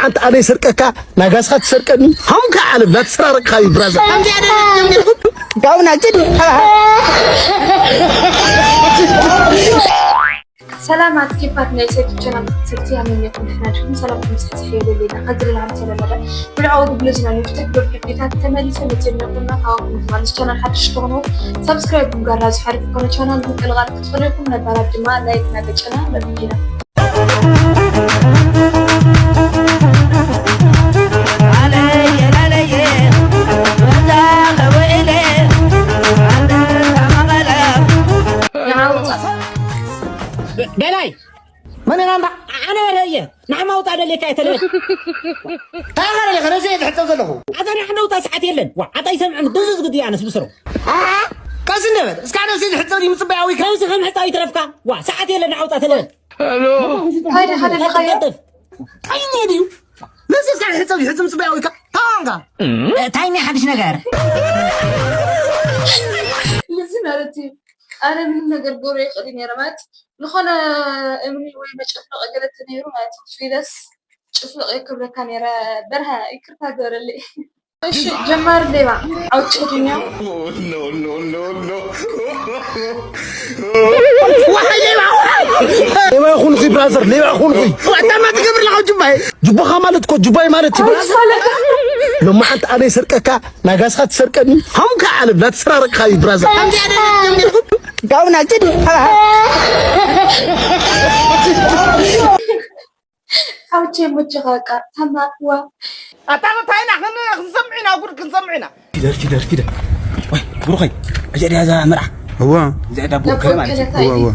ሎማዓንቲ ኣነ ይሰርቀካ፣ ናጋስኻ ትሰርቀኒ። ሃምካ ዓለም ላትሰራረቅካ እዩ ብራዘር። ከምዚ ኣነ ጀሚርኩም። ጋውና ጅድ። ሰላማት ኪፋት ናይ ሰይድ ቻናል ተኸታተልቲ ኣመኛኩም ድሕና ዲኹም? ሰላምኩም ዝሕዝሕ የብለይና። ከዚ ሌላ ዝተለመደ ብልዓዊ ብብሎ ዝና ንፍትሕ ብርድ ቤታት ተመሊሰ መፅእ ኣለኩና ካባኩም ማለት ቻናል ሓድሽ ተኾኑ ሳብስክራይብ ብምጋራ ዝሓርፍ ኮነ ቻናል ምቅልቃል ክትኽእሉ ኢኹም። ነባራት ድማ ላይክ እናገጨና መብኪና ደላይ መን ኢና እንዳ ኣነ ረየ ንዓማ ውፃ ደሌካ እየ ተለበ እንታይ ገለ ከነሰ እየ ዝሕፀብ ዘለኹ ኣታ ንዓና ውፃ ሰዓት የለን ዋ ኣታ ይሰምዕን ድዙዝ ግዲ ኣነስ ብስሩ ቀስ እንደበል እስካ ነብሲ ዝሕፀብ ድዩ ምፅበያ ወይ ነብሲ ከም ሕፃዊ ተረፍካ ዋ ሰዓት የለን ንዓውፃ ተለበ እንታይ ዲኻ ደለኻዮ ቀልጥፍ ቀይኒ ድዩ ነዚ እስካ ዝሕፀብ ድዩ ሕፅብ ምፅበያ ወይ ታዋንጋ ታይኒ ሓድሽ ነገር እዚ ማለት እዩ ኣነ ምንም ነገር ክገብሮ ይኽእል እዩ ነይረ ማለት ዝኾነ እምኒ ወይ መጨፍለቂ ገለ ተነይሩ ማለት እዩ ፊለስ ጭፍልቕ እየ ክብለካ ነይረ በርሀ ይቅርታ ግበረለይ እሺ ጀማሪ ሌባ ዓውጭ ድኛ ሌባ ይኹንኺ ብራዘር ሌባ ይኹንኺ ዋጣማ ትገብር ለኻ ጅባይ ጅቦኻ ማለት እኮ ጅባይ ማለት እዩ ብራዘር ሎማዓንቲ ኣነ ይሰርቀካ ናጋስኻ ትሰርቀኒ ሃምካ ዓለም ላትሰራረቅካ እዩ ብራዘር ከምዚ ኣነ ጀሚርኩም ጋውና ጅድ ሓውቼ ሞቼኻ በቃ ተማዋ ኣታ እንታይ ኢና ክን- ክንሰምዕ ኢና ጉድ ክንሰምዕ ኢና ኪደር ኪደር ኪደር ወይ ብሩኸይ እዚኣ ድያ እዛ መርዓ እዋ እዚኣ ዳቦ ገለ ማለት እዩ እዋ እዋ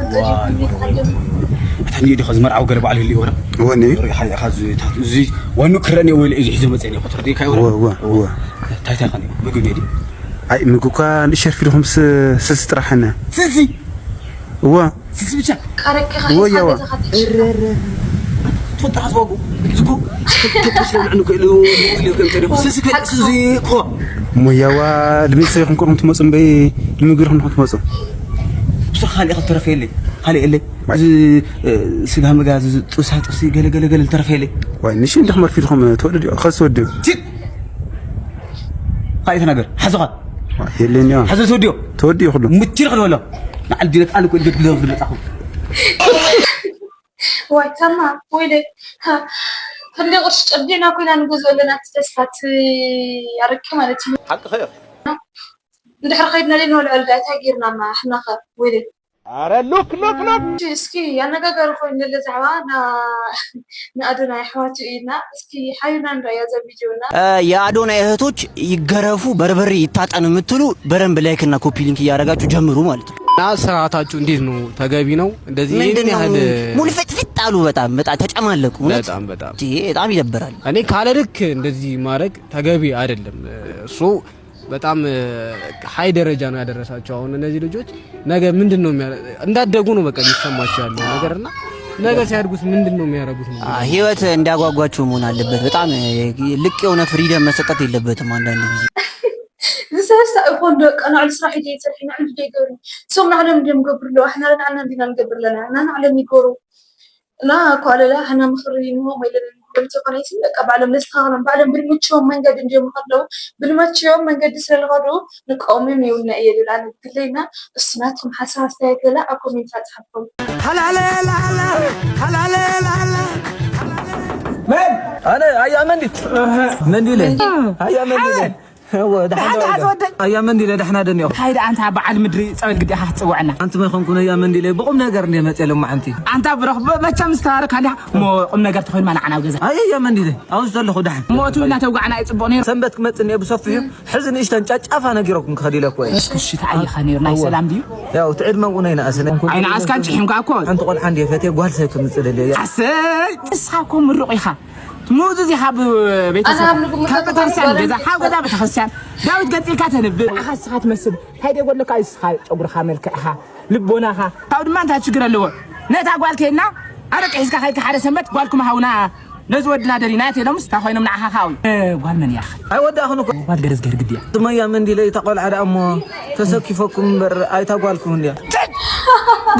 ኣታ እንዲኡ ዲኻ ዝመርዓው ገለ በዓል ህልዩ ወረ እዋ እኒ ሪኢኻ ኢኻ እዚ ታት- እዚ ዋኑ ክረን ወይለ እዚ ሒዞ መፀ ኒ ቁፅሪ ዲካ እዋ ወረ እዋ እዋ እንታይ እንታይ ኸን ምግብ ኔዲ ኣይ ምግብ እኳ ንእሸርፊ ዲኹም ስልሲ ጥራሕ ና ስዚ እዋ ስዚ ብቻ ቃረኪኻ እወ ሒዝካ ያዋ። ገዛኻ ትሽረ ትፈልጣ ክትዋጉ ዝጎ ከብስለምዕኑ ክእሉ ክእሉ ከም ጠሪኹ ስዚ ከልቅስ እዚ ክኾ እሞ ያዋ ልቤት ሰሪኹም ከኹም ትመፁ እምበይ ንምግርኹም ንኹም ትመፁ ብሱ ካልእ ከተረፈ የለይ ካልእ የለይ እዚ ስጋ መጋ ጥብሳ ጥብሲ ገለ ገለ ገለ ዝተረፈ የለይ ዋይ ንሽ እንዲኹም ኣርፊድኹም ትወዱ ዲኹም ከዚ ትወዱ ካልእ ተናገር ሓዞኻ የለን ያ ሓዞ ተወዲዮ ተወዲኡ ኩሉ ምችር ክልበሎ ንዓል ዲነት ኣሉ ክእል ገድግሎ ዝመጻኹ ዋይ ታማ ወይለ ክንደይ ቅርሺ ጨቢዕና ኮይና ንገዝኦ ኣለና እቲ ደስታት ኣረቂ ማለት እዩ ሓቅኺ ኢኺ እንድሕር ከይድና ለይ ንበልዖ ልዳ እንታይ ጌርና ማ ሕናኸ ወይለ ኣረ ሉክ ሉክ ሉክ እስኪ ኣነጋጋሪ ኮይኑ ለለ ዛዕባ ንኣዶናይ ኣሕዋቱ ኢልና እስኪ ሓቢርና ንረእያ እዛ ቪድዮ እና የአዶናይ እህቶች ይገረፉ በርበሬ ይታጠን የምትሉ በደንብ like እና copy link እያደረጋችሁ ጀምሩ ማለት ነው። እና ስርዓታችሁ እንዴት ነው? ተገቢ ነው? እንደዚህ ይህን ምንድን ነው ያህል ሙሉ ፍጥፍጥ አሉ። በጣም በጣም ተጨማለቁ። እውነት በጣም በጣም ይሄ በጣም ይደብራል። እኔ ካለ ልክ እንደዚህ ማድረግ ተገቢ አይደለም። እሱ በጣም ሀይ ደረጃ ነው ያደረሳቸው። አሁን እነዚህ ልጆች ነገ ምንድን ነው የሚያ- እንዳደጉ ነው በቃ የሚሰማቸው ያለው ነገር እና ነገ ሲያድጉስ ምንድን ነው የሚያደርጉት ነው? አ፣ ህይወት እንዳጓጓችሁ መሆን አለበት። በጣም እ፣ ልቅ የሆነ freedom መሰጠት የለበትም አንዳንድ ጊዜ። ዝሰለስተ ኣይኮን ደቂ ንዕሉ ስራሕ ሂደ ይሰርሒ ንዕሉ ሂደ ይገብሩ ሰም ንዕሎም እንዲዮም ገብሩ ኣለዉ ኣሕና ንዓና እንዲና ንገብር ኣለና እና ንዕሎም ይገብሩ እና ኳለላ ሕና ምኽሪ ንሆም ወይለና ንክሎም ተኾነ ይስም በቃ ባዕሎም ነስተኻኽሎም ባዕሎም ብልምችዎም መንገዲ እንዲዮም ከለዉ ብልመችዎም መንገዲ ስለዝኸዱ ንቀውሚም ይውነ እየ ልብል ኣነ ብግለይና እሱ ናትኩም ሓሳብ ኣስተያየት ገለ ኣብ ኮሜንት ኣፅሓፍኩም መን ኣነ ኣያ መንዲ መንዲ ኢለ ኣያ መንዲ ኢለ እወ፣ ደሓን ደሓን ዶ? ኣያ መንዲ ኢለ ደሕና ደኒዮ ሓይደ ኣንታ በዓል ምድሪ ጸበል ግዲኻ ክትጽውዐና ኣንቲ መይ ኾንኩ ነያ መንዲ ኢለ ብቁም ነገር እንደ መጽ የለ ማዓንቲ ኣንታ ብረኽ መቸም ዝተባረካ እንዲኻ እሞ ቁም ነገር ተኾይንማ ንዓና ኣብ ገዛ ኣይ ኣያ መንዲ ኢለ ኣብዚ ዘለኹ ደሓን ሞቱ እናተውጋዕና እዩ ጽቡቕ ነይሩ ሰንበት ክመጽእ እኒኦ ብሰፊሑ ሕዚ ንእሽተን ጫጫፋ ነጊረኩም ክኸድ ኢለ እኮ እየ እስኩ እሺ ተዓይኻ ነይሩ ናይ ሰላም ድዩ ያው ትዕድመ እውን ኣይነኣስነ ኣይነኣስካን ጭሒምካ እኮ ሓንቲ ቆልዓ እንድየ ፈትየ ጓል ሰብ ክምጽእ ደልየ እያ ኣሰይ እስኻ እኮ ምሩቕ ኢኻ ምኡዝ እዚ ካብ ቤተሰብ ካብ ቤተክርስትያን ገዛ ካብ ገዛ ቤተክርስትያን ዳዊት ገፂልካ ተንብብ ኣኻ ስኻ ትመስል እንታይ ደጎለካ እዩ ስኻ ጨጉርኻ መልክዕኻ ልቦናኻ ካብኡ ድማ እንታይ ችግር ኣለዎ ነታ ጓል ከይድና ኣረቂ ሒዝካ ከይድካ ሓደ ሰንበት ጓልኩም ሃውና ነዚ ወድና ደሊና እያ ተይሎምስ እንታይ ኮይኖም ንዓኻ ከዓ ጓል መን እያ ኣይወዳእኽን እኮ ጓል ገረዝ ገርግድ እያ ስመያ መንዲ ለይ ተቆልዓ ደኣ እሞ ተሰኪፈኩም እምበር ኣይታ ጓልኩም እንድያ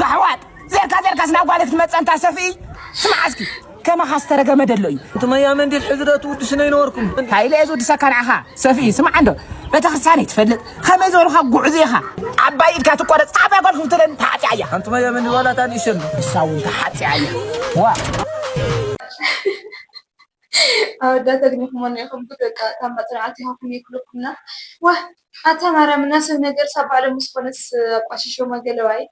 ጋሕዋጥ ዘርካ ዘርካስ ናብ ጓለ ክትመፀ እንታ ሰፍኢ ስማዕ እስኪ ከማኻ ዝተረገመ ደሎ እዩ። እንተመያ መንዲል ሕዚ ዶ ትውድስነ ይነበርኩም? እንታይ ኢለ እየ ዝውድሰካ ንዓኻ? ሰፍኢ፣ ስማዕ እንዶ። ቤተክርስትያን ኣይትፈልጥ። ከመይ ዝበልኻ ጉዕዞ ኢኻ? ዓባይ ኢድካ ትቆረጽ፣ ዓባይ ጓልኩም ትለን ተሓጽያ እያ። ኣንቱመያ መንዲል ዋላ እታ ንእሸቶ። ንሳ እውን ተሓጽያ እያ። ዋ። ኣወዳት ኣግኒኹሞ እኒኹም፣ ጉድ በቃ። እታ እምባ ጽንዓት ይሃብኩም ይክልኩምና። ዋህ ኣታ ማርያም እና ሰብ ነገር ሳብ ባዕሎም ምስ ኮነስ ኣቋሽሾማ ገለዋይ።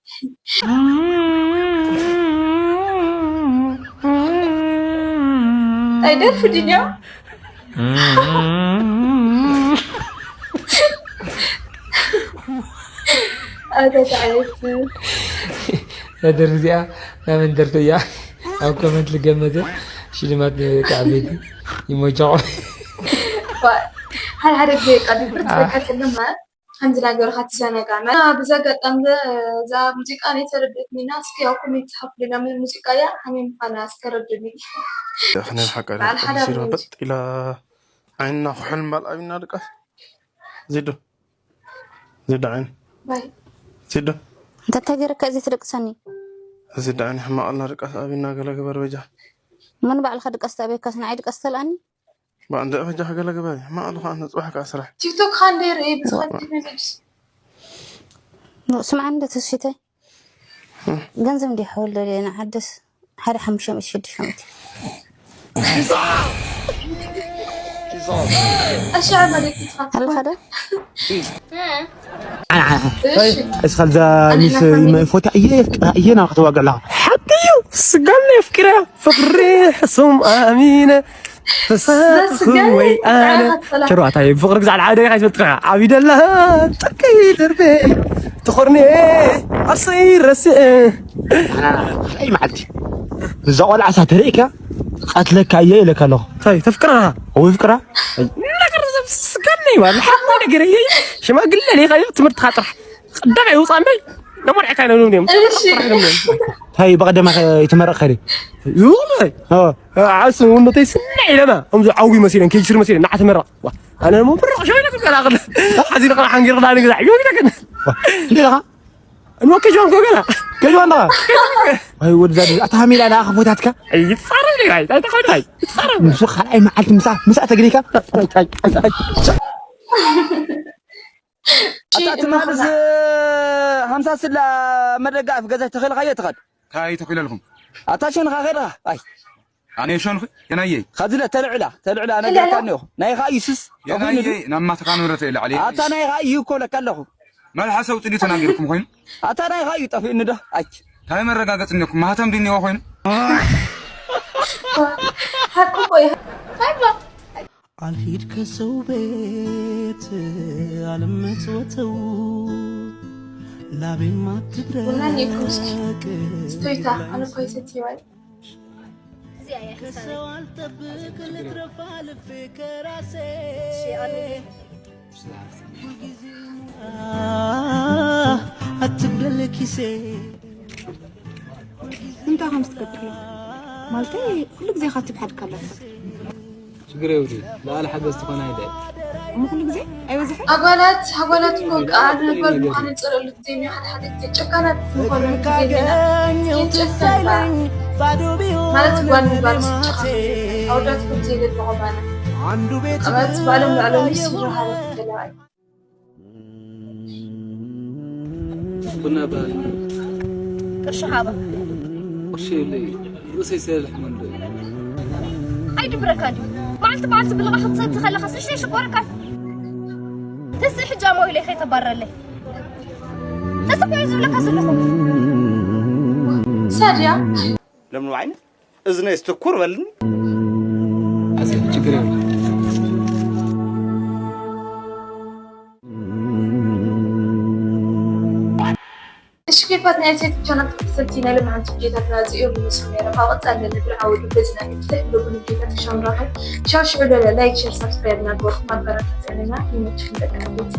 ኣይደርፍ ድንዮ ኣታ ተዓየት እዛ ደርፊ እዚኣ ናይ መን ደርፊ እያ? ኣብ ኮመንት ልገመተ ሽልማት ናይ ደቂ ዓበይቲ ይመቸኹም። ሓደ ሓደ ግዜ ቃ ድብርት በቃ ትልማ ከምዚ ነገር ካ ትዘናጋና። ብዛ ኣጋጣሚ እዛ ሙዚቃ ናይ ተረድእትኒና እስኪ ኣብ ኮሜንት ጽሓፉልና። ምን ሙዚቃ እያ ከመይ ምዃና እስከ ረድኒ። ክነብ ሓቃ በዓል ሓዳር ተሲራ በጥ ኢላ ዓይንና ክሕል እምባል ኣብና ድቃስ ዚዶ ዚዶ ዓይን ባይ ዚዶ እንታይ ተገይረካ እዚ ትደቅሰኒ? ዚዶ ዓይን ሕማቕ ኣላ ድቃስ ኣብና ገለ ግበር በጃ። መን ባዕልኻ ድቃስ ተኣበየካስ ንዓይ ድቃስ ተልኣኒ? ባንደ በጃ ገለ ግበር ሕማቕ ኣሉ ኸዓ ንጽባሕ ከኣ ስራሕ። ቲክቶክ ኻንደይ ርእየ ብዝኸፍት ነግድ ስምዓ እንደ ተስፊተይ ገንዘብ እንዲ ሓወል ደልየ ንዓደስ ሓደ ሓሙሽተ ሚእቲ ሽዱሽተ ሚእቲ ኣሻ ማለት ይትኻት ሃልኻ ዶ? እስኻ እዛ ሚስ ፎታ እየ የፍቅራ እየ ናብ ከተዋግዕ ኣለኻ ሓቂ እዩ ስጋና የፍቅራ ፍቅሪ ሕሱም ኣሚነ ተሳትኹ ወይ ኣነ ሸርዋታይ ፍቅሪ ግዛዕ ዓደ ኢኻ ይፈልጥካ ዓብደላ ጥርቂ ደርቤ ትኾርኔ ኣሰይ ረስእ ካልኣይ መዓልቲ እዛ ቆልዓ እሳ ተርእካ ቀትለካ እየ ኢለካ ኣለኹ እንታይ ተፍቅራ ወይ ፍቅራ ነገር ስጋና ይባል ሓቂ ነገር እየ ሽማግለ ሊኻ ትምህርትኻ ጥራሕ ቀዳማይ ውፃ እምበይ ነሞርዕካ ኢና ንብሎም እዮም እንታይ ብቐደማ ይተመረቕ ከደ ዓሱ ውነተይ ስና ኢለና ከምዚ ዓዊ መሲለን ከይስር መሲለን ናዓ ተመረቕ ኣነ ሞ ብርቕ ሸወለ ክቀላቕል ሓዚ ንቕራ ሓንጊር ክዳን ግዛዕ ዮ ኢለከን እንዴ ኢኻ እንወ ከጅዋን ኮገላ ከጅዋን ዳ ወይ ወድ ዛድ ኣታ ሃሚላ ዳ ኣኸ ቦታትካ ይጻረፍ ዲጋ ኣይታ ኮዳይ ይጻረፍ ምስ ካልኣይ መዓልቲ ምሳ ምሳ ተግሪካ ኣታ ትማልስ ሃምሳ ስላ መደጋፍ ገዛ ተኺልካዮ ትኸድ እንታይ ተኺለልኩም ኣታ ሸንኻ ኸድኻ ኣይ ኣነ ሸንኺ የናየይ ኸዝለ ተልዕላ ተልዕላ ነገርካ እኒኦ ናይ ኸዓ ይስስ የናየይ ናብ ማትኻ ንብረት ኢለ ዓሊ ኣታ ናይ ኸዓ እዩ እኮ ለካ ኣለኹ መልሓሰ ውፅእ ድዩ ተናጊርኩም ኮይኑ ኣታ ናይ ኸዓ እዩ ጠፊእኒ ዶ ኣይ እንታይ መረጋገፂ እኒኦኩም ማህተም ድዩ እኒኦ ኮይኑ ሓቁ እኮ እዩ አልሂድ ከሰው ቤት አልመጽወተው ላቤን ማትድረቅ ስቶይታ አነ እኮ ይሰትየዋል ከሰው አልጠብቅ ልትረፍ አልፌ ከራሴ ሁልጊዜ አትጉደል ኪሴ እንታይ ከም ዝትገብር ማለተይ ኩሉ ግዜ ካብ ትብሓድካ ኣለካ ሽግር የብሉ። ለዓል ሓገዝ ትኾና ይደ። እሞ ኩሉ ግዜ ኣይበዝሕን? ኣጓላት ኣጓላት እኮ ቃል ነበር ምዃነን ጸለሉ ግዜ እኒኦ ሓደ ሓደ ግዜ ጨካናት ምዃኑ ግዜ እኒና ይጨካን ባዶ ቢሆን ማለት ጓል ምባል ስጨኻን ኣወዳት ከም ዘይገድልኾ ባና ኣንዱ ቤት ኣባት ባሎም ላዕሎም ይስሩ ሓደ ተለዋይ ቡና በል። ቅርሺ ሃባ። ቅርሺ የብለይ። ርእሰይ ሰልሕ መንዶ። ኣይድብረካ ድዩ? መዓልቲ መዓልቲ ብልቓ ክትሰቲ ከለኻስ ንእሽተይ ሽኮረካ። ተስእ ሕጂ ኣማዊለይ ከይተባረለይ። ተስፋ እዩ ዝብለካ ዘለኹ። ሳድያ ለምኑ ዓይነት እዝነይስ ትኩር በልኒ። ኣዜ ችግር የብሉ። እሺ ኬፋት ናይ ሴት ቻናል ተከታተልቲ ናይ ለማዓንቲ ቪዲዮታትና እዚኦም ይመስሉ ነይሮም። ኣብ ቀፃሊ ንብል ዓወዱ በዚ ናይ ፍትሕ ብልኩሉ ቪዲዮታት ክሻው ንራኸብ። ቻው ሽዑ ለለ ላይክ ሸር ሳብስክራይብ እናገበርኩም ኣበረታትዑና። ይመችኩም ደቂ ዓበይቲ።